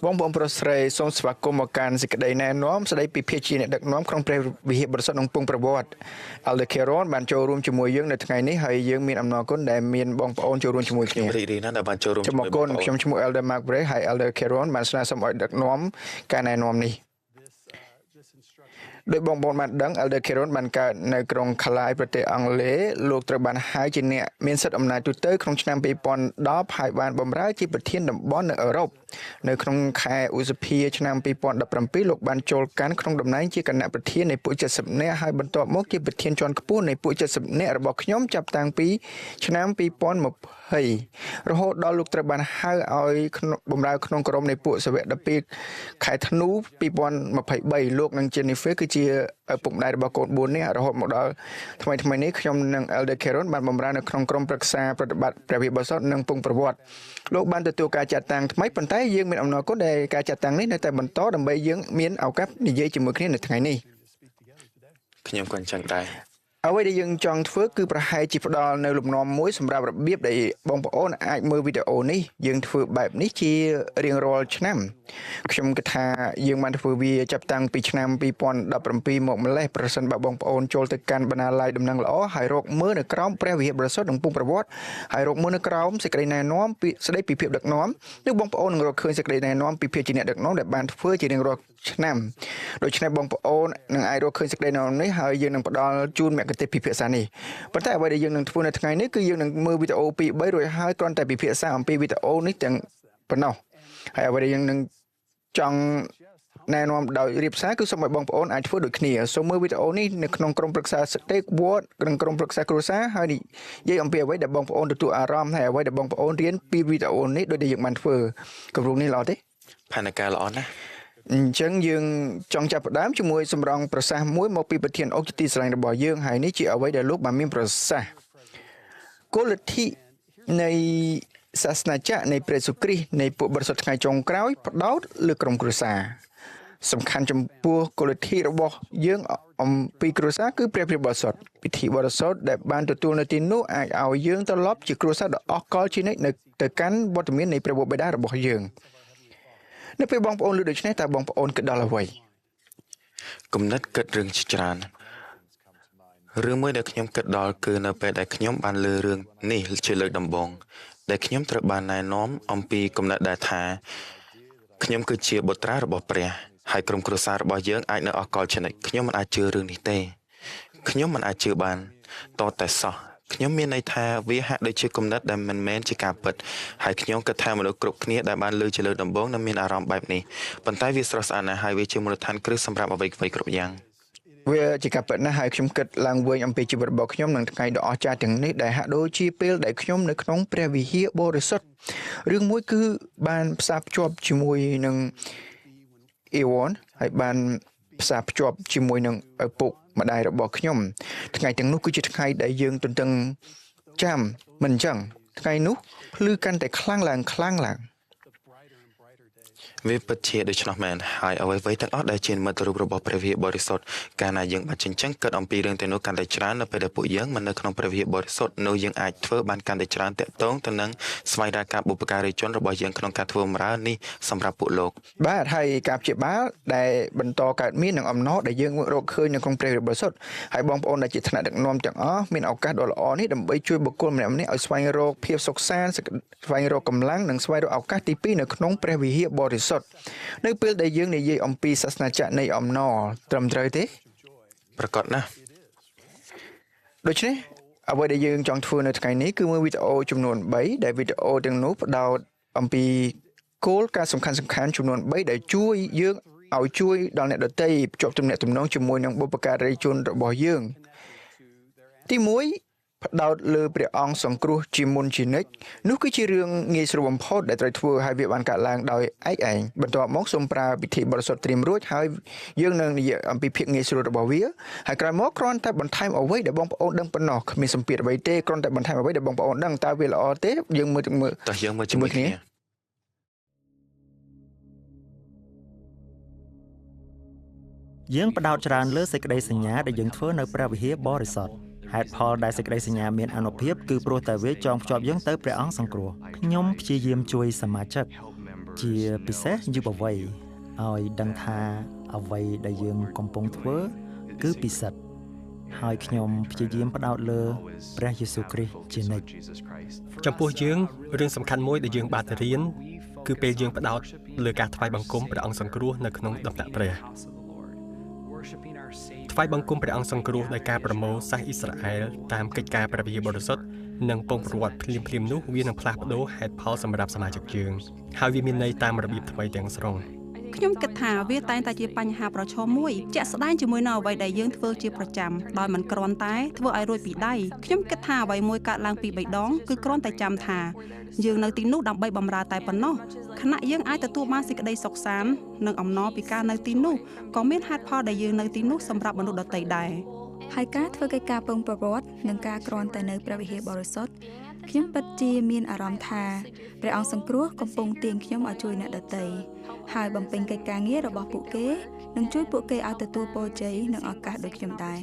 បងប្អូនប្រុសស្រីសូមស្វាគមន៍មកកាន់សេចក្តីណែនាំស្តីពីភាពជាអ្នកដឹកនាំក្នុងព្រះវិហារបរិសុទ្ធនិងពងប្រវត្តិ Elder Kearon បានចូលរួមជាមួយយើងនៅថ្ងៃនេះហើយយើងមានអំណរគុណដែលមានបងប្អូនចូលរួមជាមួយគ្នា រីករាយណាស់ដែលបានចូលរួម ជាមួយបងប្អូនខ្ញុំឈ្មោះ Elder Mark Bray ហើយ Elder Kearon បានស្នើសុំឲ្យដឹកនាំការណែនាំនេះដោយបងប្អូនបានដឹង Elder Kearon បានកើតនៅក្រុង Calais ប្រទេសអង់គ្លេសលោកត្រូវបានហៅជាអ្នកមានសិទ្ធិអំណាចទូទៅក្នុងឆ្នាំ2010ហើយបានបម្រើជាប្រធានតំបន់នៅអឺរ៉ុបនៅក្នុងខែឧសភាឆ្នាំ2017លោកបានចូលកាន់ក្នុងតំណែងជាគណៈប្រធាននៃពួក70នាក់ហើយបន្ទាប់មកជាប្រធានជាន់ខ្ពស់នៃពួក70នាក់របស់ខ្ញុំចាប់តាំងពីឆ្នាំ2020រហូតដល់លោកត្រូវបានហៅឲ្យបម្រើក្នុងក្រុមនៃពួកសាវក12ខែធ្នូ2023លោកនិង Jennifer គឺជាឪពុកម្ដាយរបស់កូន4នាក់រហូតមកដល់ថ្មីៗនេះខ្ញុំនិង Elder Kearon បានបម្រើនៅក្នុងក្រុមប្រឹក្សាប្រតិបត្តិព្រះវិហារបរិសុទ្ធនិងពងប្រវត្តិលោកបានទទួលការចាត់តាំងថ្មីប៉ុន្តែយើងមានអំណរគុណដែលការចាត់តាំងនេះនៅតែបន្តដើម្បីយើងមានឱកាសនិយាយជាមួយគ្នានៅថ្ងៃនេះ ខ្ញុំក៏អញ្ចឹងដែរ អ្វីដែលយើងចង់ធ្វើគឺប្រហែលជាផ្ដល់នៅលំនាំមួយសម្រាប់របៀបដែលបងប្អូនអាចមើលវីដេអូនេះយើងធ្វើបែបនេះជារៀងរាល់ឆ្នាំខ្ញុំគិតថាយើងបានធ្វើវាចាប់តាំងពីឆ្នាំ2017មកម្លេះប្រសិនបើបងប្អូនចូលទៅកាន់បណ្ណាល័យដំណឹងល្អហើយរកមើលនៅក្រោមព្រះវិហារបរិសុទ្ធនិងពងប្រវត្តិហើយរកមើលនៅក្រោមសេចក្តីណែនាំពីស្តីពីភាពដឹកនាំនោះបងប្អូននឹងរកឃើញសេចក្តីណែនាំពីភាពជាអ្នកដឹកនាំដែលបានធ្វើជារៀងរាល់ឆ្នាំដូច្នេះបងប្អូននឹងអាចរកឃើញសេចក្តីណែនាំនេះហើយយើងនឹងផ្ដល់ជូនមគ្គុទ្ទេសក៍ពិភាក្សានេះប៉ុន្តែអ្វីដែលយើងនឹងធ្វើនៅថ្ងៃនេះគឺយើងនឹងមើលវីដេអូ2 3រួចហើយគ្រាន់តែពិភាក្សាអំពីវីដេអូនេះទាំងប៉ុណ្ណោះហើយអ្វីដែលយើងនឹងចង់ណែនាំដោយរៀបសារគឺសូមឲ្យបងប្អូនអាចធ្វើដូចគ្នាសូមមើលវីដេអូនេះនៅក្នុងក្រុមប្រឹក្សា Stake Ward និងក្រុមប្រឹក្សាគ្រួសារហើយនិយាយអំពីអ្វីដែលបងប្អូនទទួលអារម្មណ៍ហើយអ្វីដែលបងប្អូនរៀនពីវីដេអូនេះដោយដែលយើងបានធ្វើគម្រោងនេះល្អទេ ផែនការល្អណាស់ អញ្ចឹងយើងចង់ចាប់ផ្ដើមជាមួយសម្រងប្រសាសន៍មួយមកពីប្រធានអុកជាទីស្រឡាញ់របស់យើងហើយនេះជាអ្វីដែលលោកបានមានប្រសាសន៍គោលលទ្ធិនៃសាសនាចក្រនៃព្រះយេស៊ូវគ្រីស្ទនៃពួកបរិសុទ្ធថ្ងៃចុងក្រោយផ្ដោតលើក្រុមគ្រួសារសំខាន់ចំពោះគោលលទ្ធិរបស់យើងអំពីគ្រួសារគឺព្រះព្រះបរិសុទ្ធពិធីបរិសុទ្ធដែលបានទទួលនៅទីនោះអាចឲ្យយើងត្រឡប់ជាគ្រួសារដ៏អស់កលជានិច្ចនៅទៅកាន់វត្តមាននៃព្រះបិតារបស់យើងនៅពេលបងប្អូនឮដូច្នេះតើបងប្អូនគិតដល់អ្វី គំនិតគិតរឿងជាច្រើនរឿងមួយដែលខ្ញុំគិតដល់គឺនៅពេលដែលខ្ញុំបានលើរឿងនេះជាលើកដំបូងដែលខ្ញុំត្រូវបានណែនាំអំពីគំនិតដែលថាខ្ញុំគឺជាបុត្រារបស់ព្រះហើយក្រុមគ្រួសាររបស់យើងអាចនៅអស់កលជានិច្ចខ្ញុំមិនអាចជឿរឿងនេះទេខ្ញុំមិនអាចជឿបានតតែសោះខ្ញុំមានន័យថាវាហាក់ដូចជាគំនិតដែលមិនមែនជាការពិតហើយខ្ញុំគិតថាមនុស្សគ្រប់គ្នាដែលបានលើជាលើកដំបូងនឹងមានអារម្មណ៍បែបនេះប៉ុន្តែវាស្រស់ស្អាតណាស់ហើយវាជាមូលដ្ឋានគ្រឹះសម្រាប់អ្វីៗគ្រប់យ៉ាង វាជាការពិតណាស់ហើយខ្ញុំគិតឡើងវិញអំពីជីវិតរបស់ខ្ញុំនិងថ្ងៃដ៏អស្ចារ្យទាំងនេះដែលហាក់ដូចជាពេលដែលខ្ញុំនៅក្នុងព្រះវិហារបរិសុទ្ធរឿងមួយគឺបានផ្សារភ្ជាប់ជាមួយនឹងអេវ៉នហើយបានផ្សារភ្ជាប់ជាមួយនឹងឪពុកម្ដាយរបស់ខ្ញុំថ្ងៃទាំងនោះគឺជាថ្ងៃដែលយើងទន្ទឹងចាំមិនអញ្ចឹងថ្ងៃនោះភ្លឺកាន់តែខ្លាំងឡើងខ្លាំងឡើង វាពិតជាដូច្នោះមែនហើយអ្វីៗទាំងអស់ដែលជានិមិត្តរូបរបស់ព្រះវិហារបរិសុទ្ធកាលណាយើងបានចិញ្ចឹមគិតអំពីរឿងទាំងនោះកាន់តែច្រើននៅពេលដែលពួកយើងមិននៅក្នុងព្រះវិហារបរិសុទ្ធនោះយើងអាចធ្វើបានកាន់តែច្រើនទាក់ទងទៅនឹងស្វែងរកការបុព្វការីជនរបស់យើងក្នុងការធ្វើបម្រើនេះសម្រាប់ពួកលោក បាទហើយការព្យាបាលដែលបន្តកើតមាននឹងអំណរដែលយើងរកឃើញនៅក្នុងព្រះវិហារបរិសុទ្ធហើយបងប្អូនដែលជាថ្នាក់ដឹកនាំទាំងអស់មានឱកាសដ៏ល្អនេះដើម្បីជួយបុគ្គលម្នាក់ៗឲ្យស្វែងរកភាពសុខសាន្តស្វែងរកកម្លាំងនិងស្វែងរកឱកាសទី2នៅក្នុងព្រះវិហារបរិសុទ្ធនៅពេលដែលយើងនិយាយអំពីសាសនាចក្រនៃអំណរត្រឹមត្រូវទេ ប្រកបណាស់ ដូច្នេះអ្វីដែលយើងចង់ធ្វើនៅថ្ងៃនេះគឺមើលវីដេអូចំនួន3ដែលវីដេអូទាំងនោះផ្ដោតអំពីគោលការណ៍សំខាន់ៗចំនួន3ដែលជួយយើងឲ្យជួយដល់អ្នកដទៃភ្ជាប់ទំនាក់ទំនងជាមួយនឹងបុព្វការីជនរបស់យើងទី1ផ្ដោតលើព្រះអង្គសង្គ្រោះជាមុនជានិច្ចនោះគឺជារឿងងាយស្រួលបំផុតដែលត្រូវធ្វើហើយវាបានកើតឡើងដោយឯកឯងបន្ទាប់មកសូមប្រើពិធីបរិសុទ្ធត្រៀមរួចហើយយើងនឹងនិយាយអំពីភាពងាយស្រួលរបស់វាហើយក្រោយមកគ្រាន់តែបន្ថែមអ្វីដែលបងប្អូនដឹងប៉ុណ្ណោះគ្មានសម្ពាធអ្វីទេគ្រាន់តែបន្ថែមអ្វីដែលបងប្អូនដឹងតើវាល្អទេយើងមើលមើល តោះយើងមើលជាមួយគ្នា យើងផ្ដោតច្រើនលើសេចក្តីសញ្ញាដែលយើងធ្វើនៅព្រះវិហារបរិសុទ្ធហេតុផលដែលសេចក្តីសញ្ញាមានអានុភាពគឺព្រោះតែវាចងភ្ជាប់យើងទៅព្រះអង្គសង្គ្រោះខ្ញុំព្យាយាមជួយសមាជិក ជាពិសេសយុវវ័យឲ្យដឹងថាអ្វីដែលយើងកំពុងធ្វើគឺពិសិដ្ឋហើយខ្ញុំព្យាយាមផ្ដោតលើព្រះយេស៊ូវគ្រីស្ទជានិច្ច ចំពោះយើងរឿងសំខាន់មួយដែលយើងបានរៀនគឺពេលយើងផ្ដោតលើការថ្វាយបង្គំព្រះអង្គសង្គ្រោះនៅក្នុងដំណាក់ព្រះថ្វាយបង្គំព្រះអង្គសង្គ្រោះដោយការប្រមូលសាសអ៊ីស្រាអែលតាមកិច្ចការព្រះវិហារបរិសុទ្ធនិងពងប្រវត្តិភ្លាមៗនោះវានឹងផ្លាស់ប្ដូរហេតុផលសម្រាប់សមាជិកយើងហើយវាមានន័យតាមរបៀបថ្មីទាំងស្រុង ខ្ញុំគិតថាវាតែងតែជាបញ្ហាប្រឈមមួយជាក់ស្ដែងជាមួយនឹងអ្វីដែលយើងធ្វើជាប្រចាំដោយមិនគ្រាន់តែធ្វើឲ្យរួចពីដៃខ្ញុំគិតថាអ្វីមួយកើតឡើងពី3ដងគឺគ្រាន់តែចាំថាយើងនៅទីនោះដើម្បីបម្រើតែប៉ុណ្ណោះខណៈយើងអាចទទួលបានសេចក្តីសុខសាន្តនិងអំណរពីការនៅទីនោះក៏មានហេតុផលដែលយើងនៅទីនោះសម្រាប់មនុស្សដទៃដែរ ហើយការធ្វើកិច្ចការពងប្រវត្តិនិងការគ្រាន់តែនៅព្រះវិហារបរិសុទ្ធខ្ញុំពិតជាមានអារម្មណ៍ថាព្រះអង្គសង្គ្រោះកំពុងទាញខ្ញុំឲ្យជួយអ្នកដទៃហើយបំពេញកិច្ចការងាររបស់ពួកគេនិងជួយពួកគេឲ្យទទួលពរជ័យនិងឱកាសដូចខ្ញុំដែរ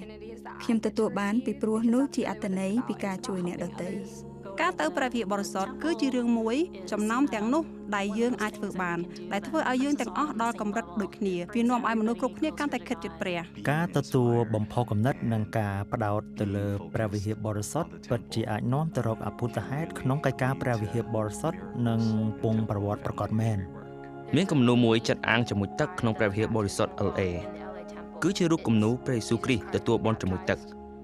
ខ្ញុំទទួលបានពីព្រោះនោះជាអត្ថន័យពីការជួយអ្នកដទៃ ការទៅព្រះវិហារបរិសុទ្ធគឺជារឿងមួយចំណោមទាំងនោះដែលយើងអាចធ្វើបានដែលធ្វើឲ្យយើងទាំងអស់ដល់កម្រិតដូចគ្នាវានាំឲ្យមនុស្សគ្រប់គ្នាកាន់តែខិតជិតព្រះ ការទទួលបំផុសគំនិតនិងការផ្ដោតទៅលើព្រះវិហារបរិសុទ្ធពិតជាអាចនាំទៅរកអភូតហេតុក្នុងកិច្ចការព្រះវិហារបរិសុទ្ធនិងពងប្រវត្តិប្រាកដមែន មានគំនូរមួយចាត់អាងជាមួយទឹកក្នុងព្រះវិហារបរិសុទ្ធ LA គឺជារូបគំនូរព្រះយេស៊ូវគ្រីស្ទទទួលបុណ្យជាមួយទឹក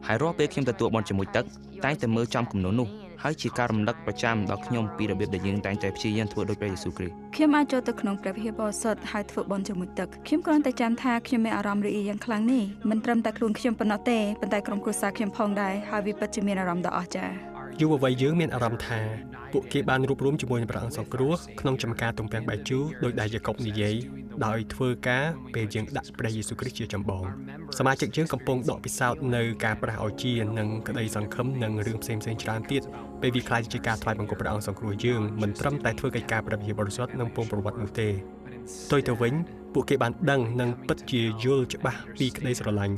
ហើយរាល់ពេលខ្ញុំទទួលបុណ្យជាមួយទឹកតែងតែមើលចំគំនូរនោះហើយជាការរំលឹកប្រចាំដល់ខ្ញុំពីរបៀបដែលយើងតែងតែព្យាយាមធ្វើដូចព្រះយេស៊ូវគ្រីស្ទ ខ្ញុំអាចចូលទៅក្នុងព្រះវិហារបរិសុទ្ធហើយធ្វើបុណ្យជាមួយទឹកខ្ញុំគ្រាន់តែចាំថាខ្ញុំមានអារម្មណ៍រីករាយយ៉ាងខ្លាំងនេះមិនត្រឹមតែខ្លួនខ្ញុំប៉ុណ្ណោះទេប៉ុន្តែក្រុមគ្រួសារខ្ញុំផងដែរហើយវាពិតជាមានអារម្មណ៍ដ៏អស្ចារ្យ យុវវ័យយើងមានអារម្មណ៍ថាពួកគេបានរួបរួមជាមួយនឹងព្រះអង្គសង្គ្រោះក្នុងចំការទំពាំងបាយជូរដោយដែលយ៉ាកុបនិយាយដោយធ្វើការពេលយើងដាក់ព្រះយេស៊ូវគ្រីស្ទជាចម្បងសមាជិកយើងកំពុងដកពិសោធន៍នៅការប្រះឲ្យជានិងក្តីសង្ឃឹមនិងរឿងផ្សេងៗច្រើនទៀតពេលវាក្លាយជាការថ្វាយបង្គំព្រះអង្គសង្គ្រោះយើងមិនត្រឹមតែធ្វើកិច្ចការព្រះវិហារបរិសុទ្ធនិងពងប្រវត្តិនោះទេផ្ទុយទៅវិញពួកគេបានដឹងនិងពិតជាយល់ច្បាស់ពីក្តីស្រឡាញ់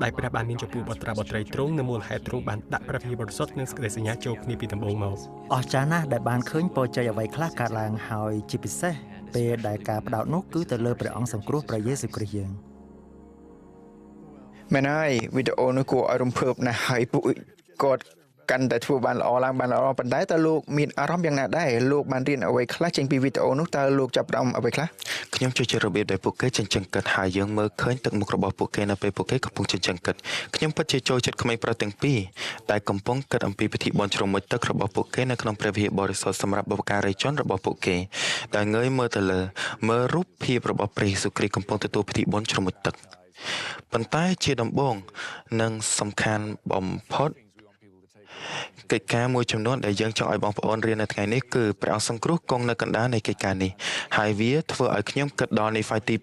ដែលព្រះបានមានចំពោះបុត្រាបុត្រីទ្រង់និងមូលហេតុទ្រង់បានដាក់ព្រះវិហារបរិសុទ្ធនិងសេចក្តីសញ្ញាចូលគ្នាពីដំបូងមក អស្ចារ្យណាស់ដែលបានឃើញពរជ័យអ្វីខ្លះកើតឡើងហើយជាពិសេសពេលដែលការផ្ដោតនោះគឺទៅលើព្រះអង្គសង្គ្រោះព្រះយេស៊ូវគ្រីស្ទយើង មែនហើយវីដេអូនោះគួរឲ្យរំភើបណាស់ហើយពួកគាត់កាន់តែធ្វើបានល្អឡើងបានល្អប៉ុន្តែតើលោកមានអារម្មណ៍យ៉ាងណាដែរលោកបានរៀនអ្វីខ្លះចេញពីវីដេអូនោះតើលោកចាប់ផ្ដើមអ្វីខ្លះ ខ្ញុំចូលចិត្តរបៀបដែលពួកគេចិញ្ចឹមគិតហើយយើងមើលឃើញទឹកមុខរបស់ពួកគេនៅពេលពួកគេកំពុងចិញ្ចឹមគិតខ្ញុំពិតជាចូលចិត្តក្មេងប្រុសទាំងពីរដែលកំពុងគិតអំពីពិធីបុណ្យជ្រមុជទឹករបស់ពួកគេនៅក្នុងព្រះវិហារបរិសុទ្ធសម្រាប់បុព្វការីជនរបស់ពួកគេដែលងើយមើលទៅលើមើលរូបភាពរបស់ព្រះយេស៊ូវគ្រីស្ទកំពុងទទួលពិធីបុណ្យជ្រមុជទឹកប៉ុន្តែជាដំបូងនិងសំខាន់បំផុតកិច្ចការមួយចំនួនដែលយើងចង់ឲ្យបងប្អូនរៀននៅថ្ងៃនេះគឺព្រះអង្គសង្គ្រោះគង់នៅកណ្ដាលនៃកិច្ចការនេះហើយវាធ្វើឲ្យខ្ញុំគិតដល់នីហ្វាយទី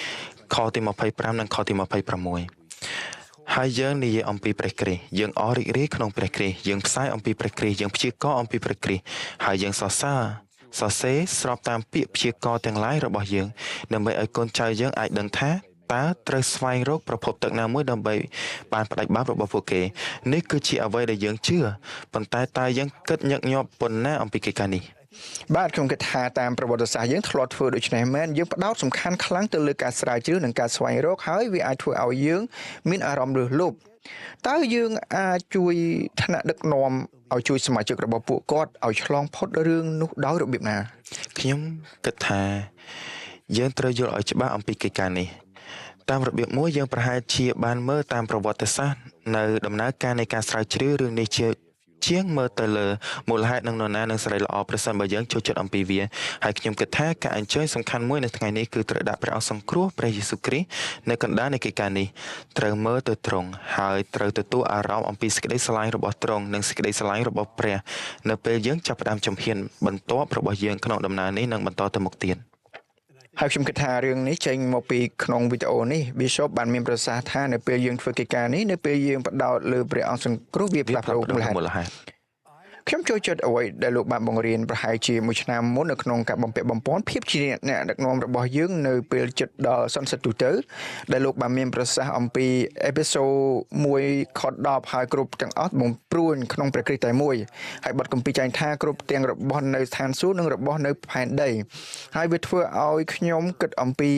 2ខទី25និងខទី26ហើយយើងនិយាយអំពីព្រះគ្រីស្ទយើងអស់រីករាយក្នុងព្រះគ្រីស្ទយើងផ្សាយអំពីព្រះគ្រីស្ទយើងព្យាករណ៍អំពីព្រះគ្រីស្ទហើយយើងសរសើរសរសេរស្របតាមពាក្យព្យាករណ៍ទាំងឡាយរបស់យើងដើម្បីឲ្យកូនចៅយើងអាចដឹងថាតើត្រូវស្វែងរកប្រភពទឹកណាមួយដើម្បីបានផ្ដាច់បាបរបស់ពួកគេនេះគឺជាអ្វីដែលយើងជឿប៉ុន្តែតើយើងគិតញឹកញាប់ប៉ុណ្ណាអំពីកិច្ចការនេះ បាទខ្ញុំគិតថាតាមប្រវត្តិសាស្ត្រយើងធ្លាប់ធ្វើដូច្នេះមែនយើងផ្ដោតសំខាន់ខ្លាំងទៅលើការស្រាវជ្រាវនិងការស្វែងរកហើយវាអាចធ្វើឲ្យយើងមានអារម្មណ៍លើសលប់តើយើងអាចជួយថ្នាក់ដឹកនាំឲ្យជួយសមាជិករបស់ពួកគាត់ឲ្យឆ្លងផុតរឿងនោះដោយរបៀបណា ខ្ញុំគិតថាយើងត្រូវយល់ឲ្យច្បាស់អំពីកិច្ចការនេះតាមរបៀបមួយយើងប្រហែលជាបានមើលតាមប្រវត្តិសាស្ត្រនៅដំណើរការនៃការស្រាវជ្រាវរឿងនេះជាជាងមើលទៅលើមូលហេតុនិងនរណានឹងសេរីល្អប្រសិនបើយើងចូលចិត្តអំពីវាហើយខ្ញុំគិតថាការអញ្ជើញសំខាន់មួយនៅថ្ងៃនេះគឺត្រូវដាក់ព្រះអង្គសង្គ្រោះព្រះយេស៊ូវគ្រីស្ទនៅកណ្ដាលនៃកិច្ចការនេះត្រូវមើលទៅទ្រង់ហើយត្រូវទទួលអារម្មណ៍អំពីសេចក្តីស្រឡាញ់របស់ទ្រង់និងសេចក្តីស្រឡាញ់របស់ព្រះនៅពេលយើងចាប់ផ្ដើមជំហានបន្ទាប់របស់យើងក្នុងដំណើរនេះនិងបន្តទៅមុខទៀត ហើយខ្ញុំគិតថារឿងនេះចេញមកពីក្នុងវីដេអូនេះ Bishop បានមានប្រសាសន៍ថានៅពេលយើងធ្វើកិច្ចការនេះនៅពេលយើងផ្ដោតលើព្រះអង្គសង្គ្រោះវាផ្លាស់ប្ដូរមូលហេតុ មូលហេតុ ខ្ញុំចូលចិត្តអ្វីដែលលោកបានបង្រៀនប្រហែលជាមួយឆ្នាំមុននៅក្នុងការបំពាក់បំពាន់ភាពជាអ្នកដឹកនាំរបស់យើងនៅពេលជិតដល់សន្និសីទទូទៅដែលលោកបានមានប្រសាសន៍អំពីអេពីសូត1ខ10ហើយគ្រប់ទាំងអស់បំព្រួញក្នុងព្រះគ្រីស្ទតែមួយហើយបទគម្ពីរចែងថាគ្រប់ទាំងរបស់នៅស្ថានសួគ៌និងរបស់នៅផែនដីហើយវាធ្វើឲ្យខ្ញុំគិតអំពី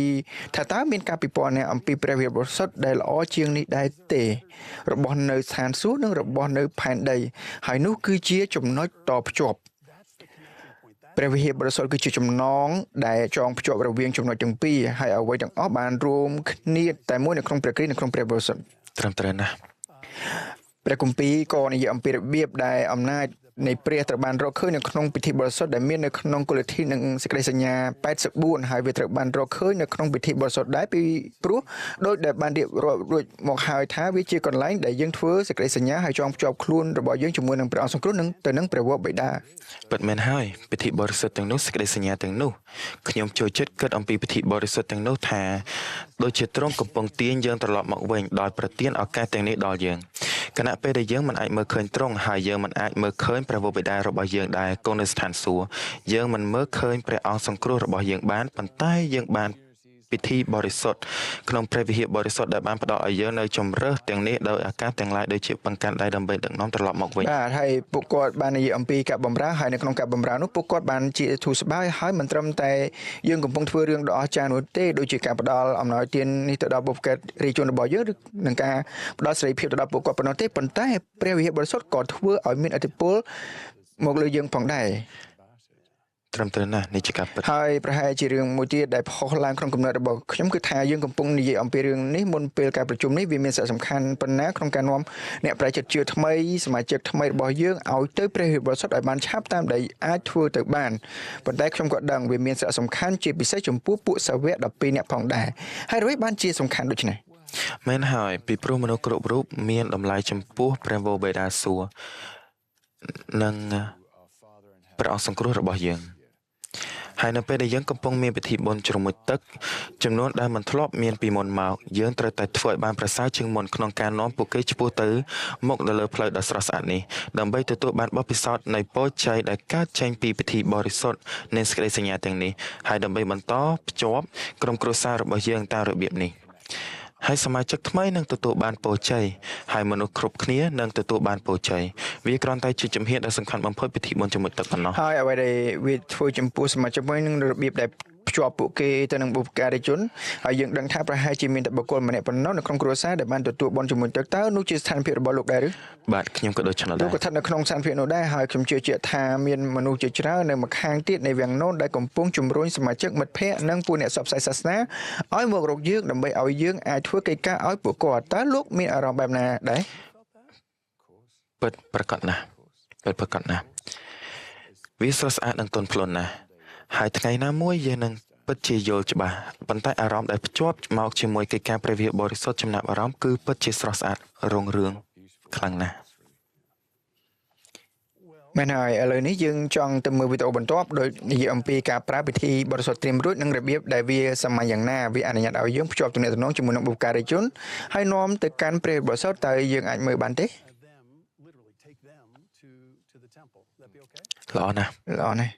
ថាតើមានការពិពណ៌នាអំពីព្រះវិហារបរិសុទ្ធដែលល្អជាងនេះដែរទេរបស់នៅស្ថានសួគ៌និងរបស់នៅផែនដីហើយនោះគឺជាចំណុចតភ្ជាប់ព្រះវិហារបរិសុទ្ធគឺជាចំណងដែលចងភ្ជាប់រវាងចំណុចទាំងពីរហើយអ្វីទាំងអស់បានរួមគ្នាតែមួយនៅក្នុងព្រះគ្រីស្ទនៅក្នុងព្រះបរិសុទ្ធត្រឹមត្រូវណាស់ព្រះគម្ពីរក៏និយាយអំពីរបៀបដែលអំណាចនៃព្រះត្រូវបានរកឃើញនៅក្នុងពិធីបរិសុទ្ធដែលមាននៅក្នុងគោលលទ្ធិនិងសេចក្តីសញ្ញា84ហើយវាត្រូវបានរកឃើញនៅក្នុងពិធីបរិសុទ្ធដែរពីព្រោះដោយដែលបានរៀបរាប់រួចមកហើយថាវាជាកន្លែងដែលយើងធ្វើសេចក្តីសញ្ញាហើយចងភ្ជាប់ខ្លួនរបស់យើងជាមួយនឹងព្រះអង្គសង្គ្រោះនិងទៅនឹងព្រះវរបិតាពិតមែនហើយពិធីបរិសុទ្ធទាំងនោះសេចក្តីសញ្ញាទាំងនោះខ្ញុំចូលចិត្តគិតអំពីពិធីបរិសុទ្ធទាំងនោះថាដូចជាទ្រង់កំពុងទាញយើងត្រឡប់មកវិញដោយប្រទានឱកាសទាំងនេះដល់យើងខណៈពេលដែលយើងមិនអាចមើលឃើញទ្រង់ហើយយើងមិនអាចមើលឃើញព្រះវរបិតារបស់យើងដែលគង់នៅស្ថានសួគ៌យើងមិនមើលឃើញព្រះអង្គសង្គ្រោះរបស់យើងបានប៉ុន្តែយើងបានពិធីបរិសុទ្ធក្នុងព្រះវិហារបរិសុទ្ធដែលបានផ្ដល់ឲ្យយើងនៅជំរើសទាំងនេះដោយឱកាសទាំងឡាយដូចជាបង្កាន់ដៃដើម្បីដឹកនាំត្រឡប់មកវិញបាទហើយពួកគាត់បាននិយាយអំពីការបម្រើហើយនៅក្នុងការបម្រើនោះពួកគាត់បានជាធូរស្បើយហើយមិនត្រឹមតែយើងកំពុងធ្វើរឿងដ៏អស្ចារ្យនោះទេដូចជាការផ្ដល់អំណោយទាននេះទៅដល់បុព្វការីជនរបស់យើងឬនឹងការផ្ដល់សេរីភាពទៅដល់ពួកគាត់ប៉ុណ្ណោះទេប៉ុន្តែព្រះវិហារបរិសុទ្ធក៏ធ្វើឲ្យមានឥទ្ធិពលមកលើយើងផងដែរត្រឹមត្រូវណាស់នេះជាការពិតហើយប្រហែលជារឿងមួយទៀតដែលផុសឡើងក្នុងគំនិតរបស់ខ្ញុំគឺថាយើងកំពុងនិយាយអំពីរឿងនេះមុនពេលការប្រជុំនេះវាមានសារៈសំខាន់ប៉ុណ្ណាក្នុងការនាំអ្នកប្រជិតជឿថ្មីសមាជិកថ្មីរបស់យើងឲ្យទៅព្រះវិហារបរិសុទ្ធឲ្យបានឆាប់តាមដែលអាចធ្វើទៅបានប៉ុន្តែខ្ញុំក៏ដឹងវាមានសារៈសំខាន់ជាពិសេសចំពោះពួកសាវក12នាក់ផងដែរហើយអ្វីបានជាសំខាន់ដូច្នេះមែនហើយពីព្រោះមនុស្សគ្រប់រូបមានតម្លៃចំពោះព្រះវរបិតាសួគ៌និងព្រះអង្គសង្គ្រោះរបស់យើងហើយនៅពេលដែលយើងកំពុងមានពិធីបុណ្យជ្រមុជទឹកចំនួនដែលមិនធ្លាប់មានពីមុនមកយើងត្រូវតែធ្វើឲ្យបានប្រសើរជាងមុនក្នុងការនាំពួកគេឆ្ពោះទៅមុខនៅលើផ្លូវដ៏ស្រស់ស្អាតនេះដើម្បីទទួលបានបទពិសោធន៍នៃពរជ័យដែលកើតចេញពីពិធីបរិសុទ្ធនៃសេចក្តីសញ្ញាទាំងនេះហើយដើម្បីបន្តភ្ជាប់ក្រុមគ្រួសាររបស់យើងតាមរបៀបនេះហើយសមាជិកថ្មីនឹងទទួលបានពរជ័យហើយមនុស្សគ្រប់គ្នានឹងទទួលបានពរជ័យវាគ្រាន់តែជាជំហានដ៏សំខាន់បំផុតពិធីបុណ្យជ្រមុជទឹកប៉ុណ្ណោះហើយអ្វីដែលវាធ្វើចំពោះសមាជិកវិញនឹងរបៀបដែលភ្ជាប់ពួកគេទៅនឹងបុព្វការីជនហើយយើងដឹងថាប្រហែលជាមានតែបុគ្គលម្នាក់ប៉ុណ្ណោះនៅក្នុងគ្រួសារដែលបានទទួលបុណ្យជ្រមុជទឹកតើនោះជាស្ថានភាពរបស់លោកដែរឬបាទខ្ញុំក៏ដូច្នោះដែរលោកក៏ស្ថិតនៅក្នុងស្ថានភាពនោះដែរហើយខ្ញុំជឿជាក់ថាមានមនុស្សជាច្រើននៅម្ខាងទៀតនៃវាំងននដែលកំពុងជំរុញសមាជិកមិត្តភ័ក្តិនិងពួកអ្នកផ្សព្វផ្សាយសាសនាឲ្យមករកយើងដើម្បីឲ្យយើងអាចធ្វើកិច្ចការឲ្យពួកគាត់តើលោកមានអារម្មណ៍បែបណាដែរពិតប្រាកដណាស់ពិតប្រាកដណាស់វាស្រស់ស្អាតនិងទន់ភ្លន់ណាស់ហើយថ្ងៃណាមួយយើងនឹងពិតជាយល់ច្បាស់ប៉ុន្តែអារម្មណ៍ដែលភ្ជាប់មកជាមួយកិច្ចការព្រះវិហារបរិសុទ្ធចំណាប់អារម្មណ៍គឺពិតជាស្រស់ស្អាតរុងរឿងខ្លាំងណាស់មែនហើយឥឡូវនេះយើងចង់ទៅមើលវីដេអូបន្ទាប់ដោយនិយាយអំពីការប្រើពិធីបរិសុទ្ធត្រៀមរួចនិងរបៀបដែលវាសាមញ្ញយ៉ាងណាវាអនុញ្ញាតឲ្យយើងភ្ជាប់ទំនាក់ទំនងជាមួយនឹងបុព្វការីជនហើយនាំទៅកាន់ព្រះបរិសុទ្ធតើយើងអាចមើលបានទេល្អណាស់ល្អណាស់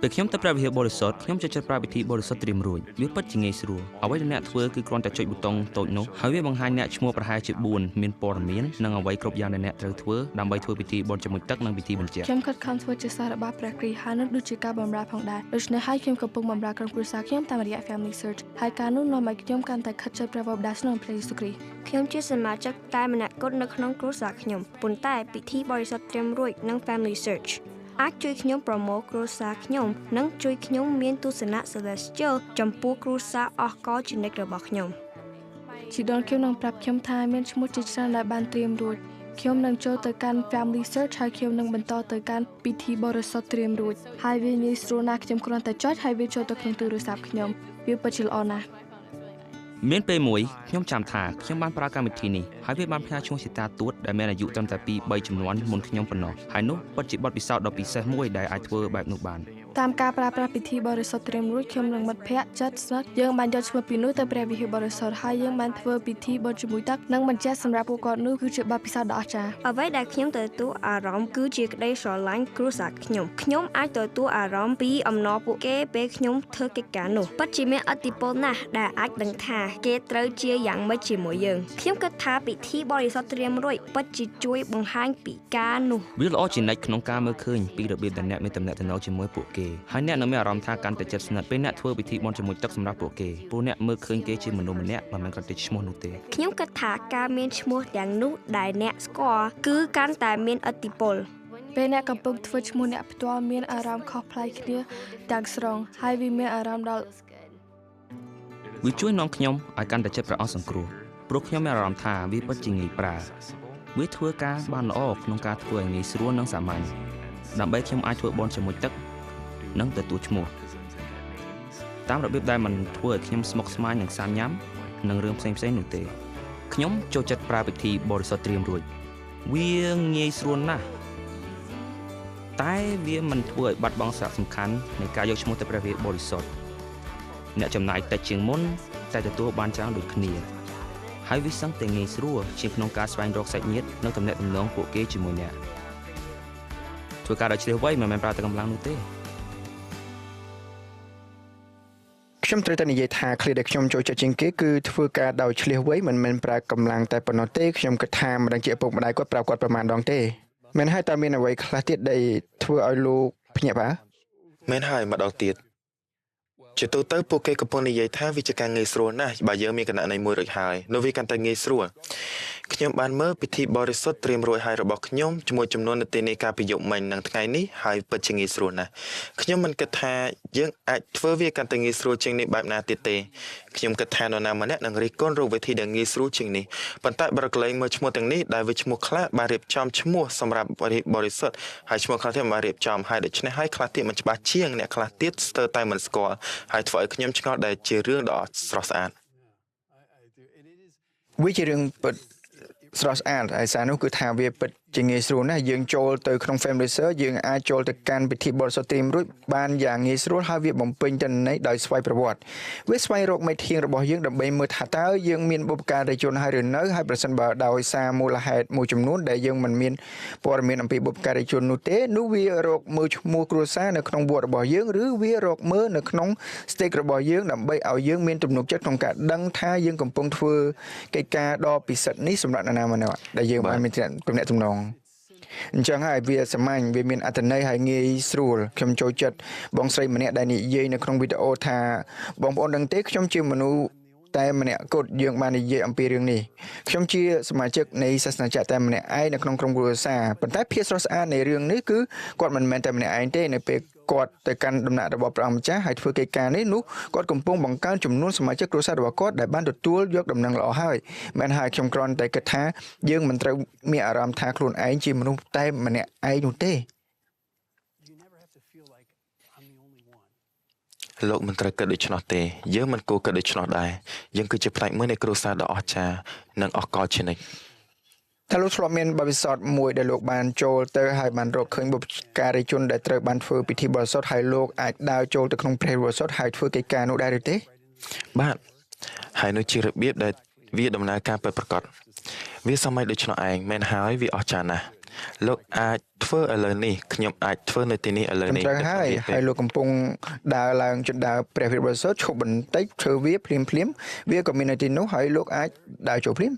ពេលខ្ញុំទៅព្រះវិហារបរិសុទ្ធខ្ញុំចូលចិត្តប្រើពិធីបរិសុទ្ធត្រៀមរួចវាពិតជាងាយស្រួលអ្វីដែលអ្នកធ្វើគឺគ្រាន់តែចុចប៊ូតុងតូចនោះហើយវាបង្ហាញអ្នកឈ្មោះប្រហែលជា4មានព័ត៌មាននិងអ្វីគ្រប់យ៉ាងដែលអ្នកត្រូវធ្វើដើម្បីធ្វើពិធីបុណ្យជាមួយទឹកនិងពិធីបញ្ជាក់ខ្ញុំខិតខំធ្វើជាសិស្សរបស់ព្រះគ្រីស្ទហើយនឹងដូចជាការបម្រើផងដែរដូច្នេះហើយខ្ញុំកំពុងបម្រើក្រុមគ្រួសារខ្ញុំតាមរយៈ Family Search ហើយការនោះនាំឲ្យខ្ញុំកាន់តែខិតជិតព្រះវរបិតាក្នុងព្រះយេស៊ូវគ្រីស្ទខ្ញុំជាសមាជិកតែម្នាក់គត់នៅក្នុងគ្រួសារខ្ញុំប៉ុន្តែពិធីបរិសុទ្ធត្រៀមរួចនិង Family Search អាចជួយខ្ញុំប្រមូលគ្រួសារខ្ញុំនិងជួយខ្ញុំមានទស្សនៈ Celestial ចំពោះគ្រួសារអស់កលជានិច្ចរបស់ខ្ញុំជីដូនខ្ញុំនឹងប្រាប់ខ្ញុំថាមានឈ្មោះជាច្រើនដែលបានត្រៀមរួចខ្ញុំនឹងចូលទៅកាន់ Family Search ហើយខ្ញុំនឹងបន្តទៅកាន់ពិធីបរិសុទ្ធត្រៀមរួចហើយវាងាយស្រួលណាស់ខ្ញុំគ្រាន់តែចុចហើយវាចូលទៅក្នុងទូរស័ព្ទខ្ញុំវាពិតជាល្អណាស់មានពេលមួយខ្ញុំចាំថាខ្ញុំបានប្រើកម្មវិធីនេះហើយវាបានផ្ញើឈ្មោះជាតាទួតដែលមានអាយុត្រឹមតែ2 3ជំនាន់មុនខ្ញុំប៉ុណ្ណោះហើយនោះពិតជាបទពិសោធន៍ដ៏ពិសេសមួយដែលអាចធ្វើបែបនោះបាន តាមការប្រើប្រាស់ពិធីបរិសុទ្ធត្រៀមរួចខ្ញុំនិងមិត្តភ័ក្តិជិតស្និទ្ធយើងបានយកឈ្មោះពីនោះទៅព្រះវិហារបរិសុទ្ធហើយយើងបានធ្វើពិធីបុណ្យជាមួយទឹកនិងបញ្ជាក់សម្រាប់ពួកគាត់នោះគឺជាបទពិសោធន៍ដ៏អស្ចារ្យអ្វីដែលខ្ញុំទទួលអារម្មណ៍គឺជាក្តីស្រឡាញ់គ្រួសារខ្ញុំខ្ញុំអាចទទួលអារម្មណ៍ពីអំណរពួកគេពេលខ្ញុំធ្វើកិច្ចការនោះពិតជាមានឥទ្ធិពលណាស់ដែលអាចដឹងថាគេត្រូវជាយ៉ាងម៉េចជាមួយយើងខ្ញុំគិតថាពិធីបរិសុទ្ធត្រៀមរួចពិតជាជួយបង្ហាញពីការនោះវាល្អជានិច្ចក្នុងការមើលឃើញពីរបៀបដែលអ្នកមានទំនាក់ទំនងជាមួយពួកគេហើយអ្នកនឹងមានអារម្មណ៍ថាកាន់តែជិតស្និទ្ធពេលអ្នកធ្វើពិធីបុណ្យជាមួយទឹកសម្រាប់ពួកគេព្រោះអ្នកមើលឃើញគេជាមនុស្សម្នាក់មិនមែនគ្រាន់តែឈ្មោះនោះទេខ្ញុំគិតថាការមានឈ្មោះទាំងនោះដែលអ្នកស្គាល់គឺកាន់តែមានឥទ្ធិពលពេលអ្នកកំពុងធ្វើឈ្មោះអ្នកផ្ទាល់មានអារម្មណ៍ខុសប្លែកគ្នាទាំងស្រុងហើយវាមានអារម្មណ៍ដល់វាជួយនាំខ្ញុំឲ្យកាន់តែជិតព្រះអង្គសង្គ្រោះព្រោះខ្ញុំមានអារម្មណ៍ថាវាពិតជាងាយប្រើវាធ្វើការបានល្អក្នុងការធ្វើឲ្យងាយស្រួលនិងសាមញ្ញដើម្បីខ្ញុំអាចធ្វើបុណ្យជាមួយទឹកនិងទទួលឈ្មោះតាមរបៀបដែលមិនធ្វើឲ្យខ្ញុំស្មុគស្មាញនិងសាំញ៉ាំនិងរឿងផ្សេងៗនោះទេខ្ញុំចូលចិត្តប្រើពិធីបរិសុទ្ធត្រៀមរួចវាងាយស្រួលណាស់តែវាមិនធ្វើឲ្យបាត់បង់សារៈសំខាន់នៃការយកឈ្មោះទៅព្រះវិហារបរិសុទ្ធអ្នកចំណាយតិចជាងមុនតែទទួលបានច្រើនដូចគ្នាហើយវាសឹងតែងាយស្រួលជាងក្នុងការស្វែងរកសាច់ញាតិនិងទំនាក់ទំនងពួកគេជាមួយអ្នកធ្វើការដោយឆ្លៀសវៃមិនមែនប្រើតែកម្លាំងនោះទេខ្ញុំត្រូវតែនិយាយថាឃ្លាដែលខ្ញុំចូលចិត្តជាងគេគឺធ្វើការដោយឆ្លៀសវៃមិនមែនប្រើកម្លាំងតែប៉ុណ្ណោះទេខ្ញុំគិតថាមិនដឹងជាឪពុកម្ដាយគាត់ប្រាប់គាត់ប្រមាណដងទេមែនហើយតើមានអ្វីខ្លះទៀតដែលធ្វើឲ្យលោកភ្ញាក់ផ្អើលមែនហើយម្ដងទៀតជាទូទៅពួកគេកំពុងនិយាយថាវាជាការងាយស្រួលណាស់បើយើងមានគណនីមួយរួចហើយនោះវាកាន់តែងាយស្រួលខ្ញុំបានមើលពិធីបរិសុទ្ធត្រៀមរួចហើយរបស់ខ្ញុំជាមួយចំនួននាទីនៃការពីយប់មិញនិងថ្ងៃនេះហើយពិតជាងាយស្រួលណាស់ខ្ញុំមិនគិតថាយើងអាចធ្វើវាកាន់តែងាយស្រួលជាងនេះបែបណាទៀតទេខ្ញុំគិតថានរណាម្នាក់នឹងរិះគន់រកវិធីដែលងាយស្រួលជាងនេះប៉ុន្តែបើកលែងមើលឈ្មោះទាំងនេះដែលវាឈ្មោះខ្លះបានរៀបចំឈ្មោះសម្រាប់បរិសុទ្ធហើយឈ្មោះខ្លះទៀតមិនបានរៀបចំហើយដូច្នេះហើយខ្លះទៀតមិនច្បាស់ជាងអ្នកខ្លះទៀតស្ទើរតែមិនស្គាល់ហើយធ្វើឲ្យខ្ញុំឆ្ងល់ដែលជារឿងដ៏ស្រស់ស្អាតវាជារឿងពិតស្រស់ស្អាតហើយសារនោះគឺថាវាពិតជាងាយស្រួលណាស់យើងចូលទៅក្នុង Family Search យើងអាចចូលទៅកាន់ពិធីបរិសុទ្ធត្រៀមរួចបានយ៉ាងងាយស្រួលហើយវាបំពេញទិន្នន័យដោយស្វ័យប្រវត្តិវាស្វែងរកមេធាងរបស់យើងដើម្បីមើលថាតើយើងមានបុព្វការីជនហើយឬនៅហើយប្រសិនបើដោយសារមូលហេតុមួយចំនួនដែលយើងមិនមានព័ត៌មានអំពីបុព្វការីជននោះទេនោះវារកមើលឈ្មោះគ្រួសារនៅក្នុងវត្តរបស់យើងឬវារកមើលនៅក្នុង stake របស់យើងដើម្បីឲ្យយើងមានទំនុកចិត្តក្នុងការដឹងថាយើងកំពុងធ្វើកិច្ចការដ៏ពិសិដ្ឋនេះសម្រាប់នរណាម្នាក់ដែលយើងបានមានទំនាក់ទំនងអញ្ចឹងហើយវាសាមញ្ញវាមានអត្ថន័យហើយងាយស្រួលខ្ញុំចូលចិត្តបងស្រីម្នាក់ដែលនិយាយនៅក្នុងវីដេអូថាបងប្អូនដឹងទេខ្ញុំជាមនុស្សតែម្នាក់គត់យើងបាននិយាយអំពីរឿងនេះខ្ញុំជាសមាជិកនៃសាសនាចក្រតែម្នាក់ឯងនៅក្នុងក្រុមគ្រួសារប៉ុន្តែភាពស្រស់ស្អាតនៃរឿងនេះគឺគាត់មិនមែនតែម្នាក់ឯងទេនៅពេលគាត់ទៅកាន់ដំណាក់របស់ព្រះអង្គម្ចាស់ហើយធ្វើកិច្ចការនេះនោះគាត់កំពុងបង្កើនចំនួនសមាជិកគ្រួសាររបស់គាត់ដែលបានទទួលយកដំណឹងល្អហើយមែនហើយខ្ញុំគ្រាន់តែគិតថាយើងមិនត្រូវមានអារម្មណ៍ថាខ្លួនឯងជាមនុស្សតែម្នាក់ឯងនោះទេលោកមិនត្រូវគិតដូច្នោះទេយើងមិនគួរគិតដូច្នោះដែរយើងគឺជាផ្នែកមួយនៃគ្រួសារដ៏អស្ចារ្យនិងអស្ចារ្យជានិច្ចតើលោកធ្លាប់មានបទពិសោធន៍មួយដែលលោកបានចូលទៅហើយបានរកឃើញបុព្វការីជនដែលត្រូវបានធ្វើពិធីបរិសុទ្ធហើយលោកអាចដើរចូលទៅក្នុងព្រះបរិសុទ្ធហើយធ្វើកិច្ចការនោះដែរឬទេបាទហើយនោះជារបៀបដែលវាដំណើរការពិតប្រាកដវាសម័យដូច្នោះឯងមែនហើយវាអស្ចារ្យណាស់លោកអាចធ្វើឥឡូវនេះខ្ញុំអាចធ្វើនៅទីនេះឥឡូវនេះត្រូវហើយហើយលោកកំពុងដើរឡើងជណ្ដើរព្រះវិហារបរិសុទ្ធឈប់បន្តិចធ្វើវាភ្លាមភ្លាមវាក៏មាននៅទីនោះហើយលោកអាចដើរចូលភ្លាម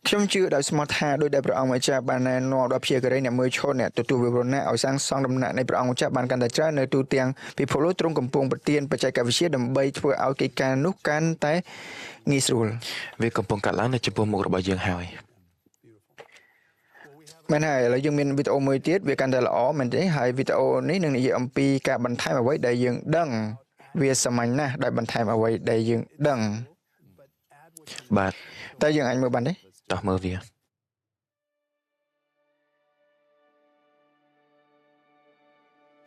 ខ្ញុំជឿដោយស្មោះថាដោយដែលព្រះអង្គម្ចាស់បានណែនាំដល់ព្យាការីអ្នកមើលឈុតអ្នកទទួលវិវរណៈឲ្យសាងសង់ដំណាក់នៃព្រះអង្គម្ចាស់បានកាន់តែច្រើននៅទូទាំងពិភពលោកទ្រង់កំពុងប្រទានបច្ចេកវិទ្យាដើម្បីធ្វើឲ្យកិច្ចការនោះកាន់តែងាយស្រួលវាកំពុងកើតឡើងនៅចំពោះមុខរបស់យើងហើយមែនហើយឥឡូវយើងមានវីដេអូមួយទៀតវាកាន់តែល្អមែនទេហើយវីដេអូនេះនឹងនិយាយអំពីការបន្ថែមអ្វីដែលយើងដឹងវាសាមញ្ញណាស់ដោយបន្ថែមអ្វីដែលយើងដឹងបាទតើយើងអាចមើលបានទេតោះមើលវា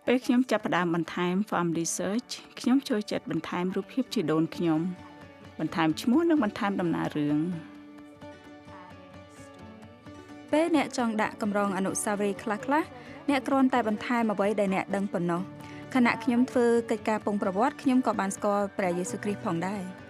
ពេលខ្ញុំចាប់ផ្ដើមបន្ថែម Family Search ខ្ញុំចូលចិត្តបន្ថែមរូបភាពជីដូនខ្ញុំបន្ថែមឈ្មោះនិងបន្ថែមដំណើររឿង ពេល ពេលអ្នកចង់ដាក់កម្រងអនុស្សាវរីយ៍ខ្លះៗអ្នកគ្រាន់តែបន្ថែមអ្វីដែលអ្នកដឹងប៉ុណ្ណោះខណៈខ្ញុំធ្វើកិច្ចការពងប្រវត្តិខ្ញុំក៏បានស្គាល់ព្រះយេស៊ូវគ្រីស្ទផងដែរ